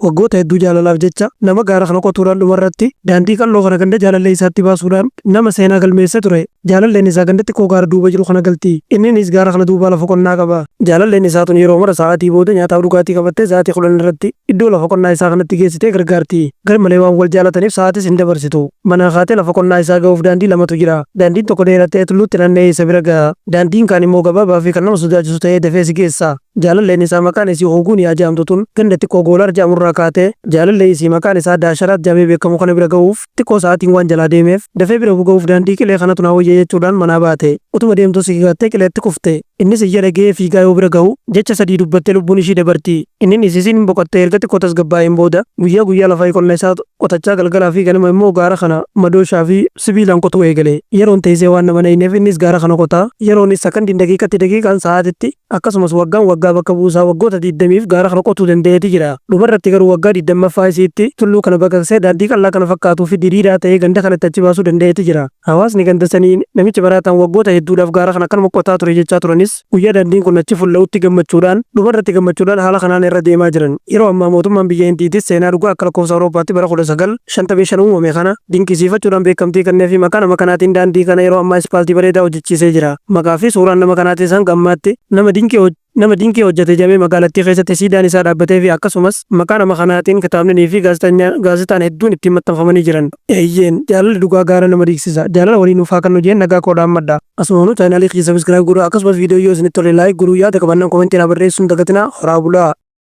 Waggoota hedduu jaalalaaf jecha nama gaara kana qotuudhaan dhumarratti daandii qal'oo kana ganda jaalallee isaatti baasuudhaan nama seenaa galmeesse ture. Jaalalleen isaa ganda xiqqoo gaara duuba jiru kana galti. Inninis gaara kana duubaa lafa qonnaa qaba. Jaalalleen isaa tun yeroo mara sa'aatii booda nyaataaf dhugaatii qabattee sa'aatii 10 irratti iddoo lafa qonnaa isaa kanatti geessitee gargaarti. Garmalee waan wal jaalataniif sa'aatis hin dabarsitu. Manaa kaatee lafa qonnaa isaa ga'uuf daandii lamatu jira. Daandiin tokko dheeratee tulluutti naanna'ee isa bira ga'a. Daandiin kaan immoo gabaabaa fi kan nama sodaachisu ta'ee dafee si geessa. Jaalalleen isaa maqaan isii Hoguuniyaa jedhamtu tun ganda xiqqoo Goolaar jedhamu irraa kaatee jaalallee isii maqaan isaa Daasharaat jedhamee beekamu kana bira ga'uuf xiqqoo sa'aatiin waan jalaa deemeef dafee bira ga'uuf daandii qilee kanatu naa wayya jechuudhaan manaa baate. Utuma deemtuu sigigaattee qileetti kufte. Innis iyya dhaga'ee fiigaa yoo bira gahu jecha sadii dubbattee lubbuun ishii dabarti. Inninis isiin boqottee erga xiqqoo tasgabbaa'een booda guyyaa guyyaa lafa qonna isaa qotachaa galgalaa fi ganama immoo gaara kana madooshaa fi sibiilaan qotuu eegale. Yeroon teessee waan nama hin eegneef innis gaara kana qotaa. Yeroonis sakandiin daqiiqatti, daqiiqaan sa'aatitti, akkasumas waggaan waggaa bakka buusaa waggoota 20f gaara kana qotuu danda'eeti jira. Dhumarratti garuu waggaa 20ffaa isiitti tulluu kana baqaqsee daandii qal'aa kana fakkaatuu fi diriiraa ta'ee ganda kanatti achi baasuu danda'eeti jira. Hawaasni ganda sanii namichi baraataan waggoota hedduudhaaf gaara kana akkanuma qotaa ture jechaa turanis guyyaa daandiin kun achi fulla'utti gammachuudhaan dhumarratti gammachuudhaan haala kanaan irra deemaa jiran. Yeroo ammaa mootummaan biyya Hindiitis seenaa dhugaa akka lakkoofsa Awurooppaatti bara 1955 uumame kana dinqisiifachuudhaan beekamtii kenneefii maqaa nama kanaatiin daandii kana yeroo ammaa ispaaltii bareedaa hojjechiisee jira. Maqaa fi suuraan nama kanaatis hanga ammaatti nama dinqii nama dinqii hojjete jedhamee magaalattii keessatti siidaan isaa dhaabbatee fi akkasumas maqaa nama kanaatiin kitaabninii fi gaazexaan hedduun ittiin maxxanfamanii jiran. Eeyyeen, jaalalli dhugaa gaara nama dhiigsisa. Jaalala walii nuuf haa kennu jeen nagaa koo dhaammadha. Asumaanuu chaanaalii kiyya subscribe godhaa, akkasumas viidiyoo yoo isinitti tole like godhuu, yaada qabannaan komentii naa barreessuu hin dagatinaa. Horaa bulaa.